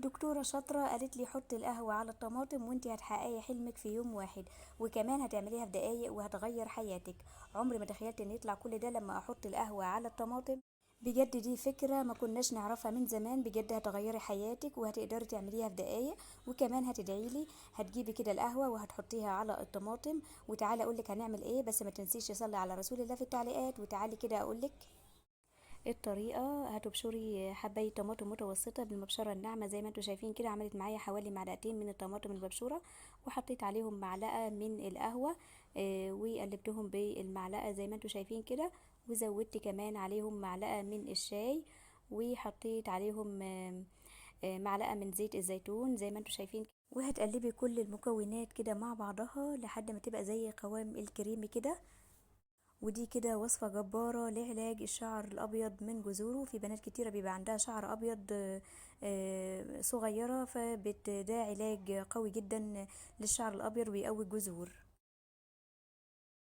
دكتورة شاطرة قالت لي حطي القهوة على الطماطم وانتي هتحققي حلمك في يوم واحد، وكمان هتعمليها في دقايق وهتغير حياتك. عمري ما تخيلت ان يطلع كل ده لما احط القهوة على الطماطم. بجد دي فكرة ما كناش نعرفها من زمان، بجد هتغيري حياتك وهتقدري تعمليها في دقايق، وكمان هتدعيلي. هتجيبي كده القهوة وهتحطيها على الطماطم، وتعالي اقولك هنعمل ايه، بس ما تنسيش تصلي على رسول الله في التعليقات. وتعالي كده اقولك الطريقة. هتبشري حباية طماطم متوسطة بالمبشرة الناعمة زي ما انتم شايفين كده، عملت معايا حوالي معلقتين من الطماطم المبشورة، وحطيت عليهم معلقة من القهوة، وقلبتهم بالمعلقة زي ما انتم شايفين كده، وزودت كمان عليهم معلقة من الشاي، وحطيت عليهم معلقة من زيت الزيتون زي ما انتم شايفين. وهتقلبي كل المكونات كده مع بعضها لحد ما تبقى زي قوام الكريمي كده. ودي كده وصفة جبارة لعلاج الشعر الأبيض من جذوره. في بنات كتيرة بيبقى عندها شعر أبيض، صغيرة، فبت ده علاج قوي جدا للشعر الأبيض ويقوي الجذور.